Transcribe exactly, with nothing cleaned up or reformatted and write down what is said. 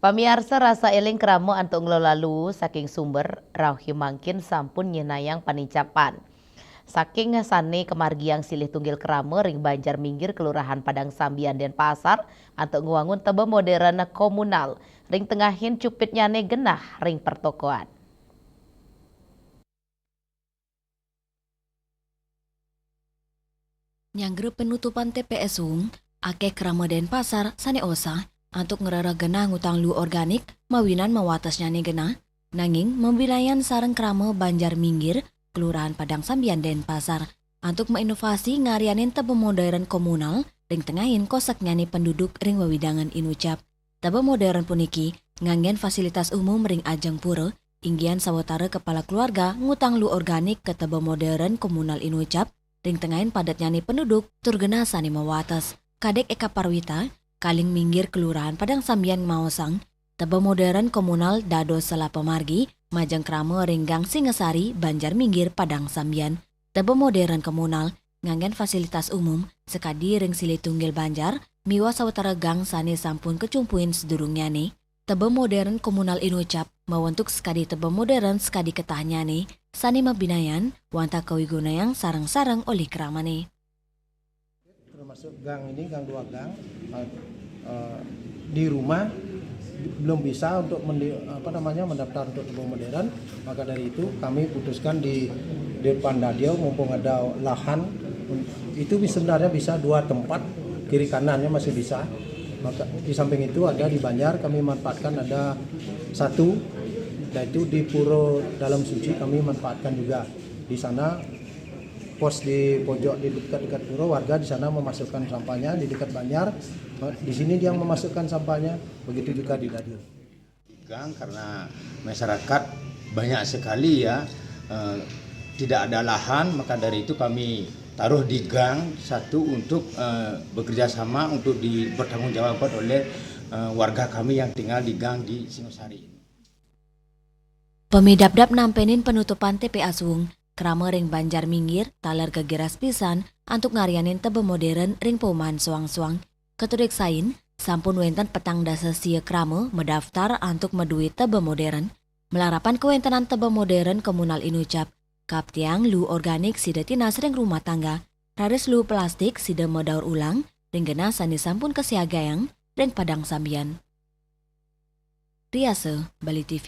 Pamiarsa, rasa eling krama antuk ngelola luu saking sumber rauh mangkin sampun nyenayang panincapan. Saking sane kamargiang silih tunggil krama ring Banjar Minggir, Kelurahan Padang Sambian, Denpasar, antuk ngwangun teba modern komunal ring tengahin cupitnyane genah ring pertokoan. Nyanggra penutupan T P S Wung, akeh krama Denpasar sane osah antuk ngrereh genah ngutang luu organik mawinan mawatesnyane genah, nanging mabinayan sareng krama Banjar Minggir, Kelurahan Padang Sambian, Denpasar, antuk mainovasi ngaryanin teba modern komunal ring tengahin koseknyane penduduk ring wewidangan inucap. Teba modern puniki nganggen fasilitas umum ring ajeng pura, inggihan sawatara kepala keluarga ngutang luu organik ka teba modern komunal inucap ring tengahin padetnyane penduduk tur genah sane mawates. Kadek Eka Parwita, Kaling Minggir, Kelurahan Padang Sambian, maosang, teba modern komunal dados sela pamargi majeng krama ring Gang Singasari, Banjar Minggir, Padang Sambian. Teba modern komunal nganggen fasilitas umum sakadi ring silih tunggil banjar miwah sawatara gang sane sampun kacumpuin sadurungnyane. Teba modern komunal inucap mawentuk sakadi teba modern sakadi ketahnyane sane mabinayan wantah kawigunayang sareng-sareng olih kramane. Termasuk gang ini, gang dua gang, eh, eh, di rumah belum bisa untuk mendi-, apa namanya, mendaftar untuk teba modern. Maka dari itu kami putuskan di depan dadio, mumpung ada lahan, itu sebenarnya bisa dua tempat, kiri kanannya masih bisa. Maka di samping itu ada di Banjar, kami manfaatkan ada satu, yaitu di Pura Dalam Suci kami manfaatkan juga. Di sana pos di pojok di dekat-dekat pura, warga di sana memasukkan sampahnya di dekat Banjar. Di sini dia memasukkan sampahnya, begitu juga di dadio. Gang, karena masyarakat banyak sekali, ya, eh, tidak ada lahan, maka dari itu kami taruh di gang satu untuk, eh, bekerja sama untuk dipertanggungjawabkan oleh, eh, warga kami yang tinggal di gang di Singosari ini. Pami dapdap nampenin penutupan T P S Wung, krama ring Banjar Minggir taler gegiras pisan antuk ngaryanin teba modern ring paumahan soang-soang. Katureksain, sampun wenten petang dasa sia krama madaftar antuk madue teba modern. Malarapan kawentenan teba modern komunal inucap, kaaptiang luu organik sida tinas ring rumah tangga, raris luu plastik sida madaur ulang ring genah sane sampun kasiagayang ring Padang Sambian. Riasa, Bali T V.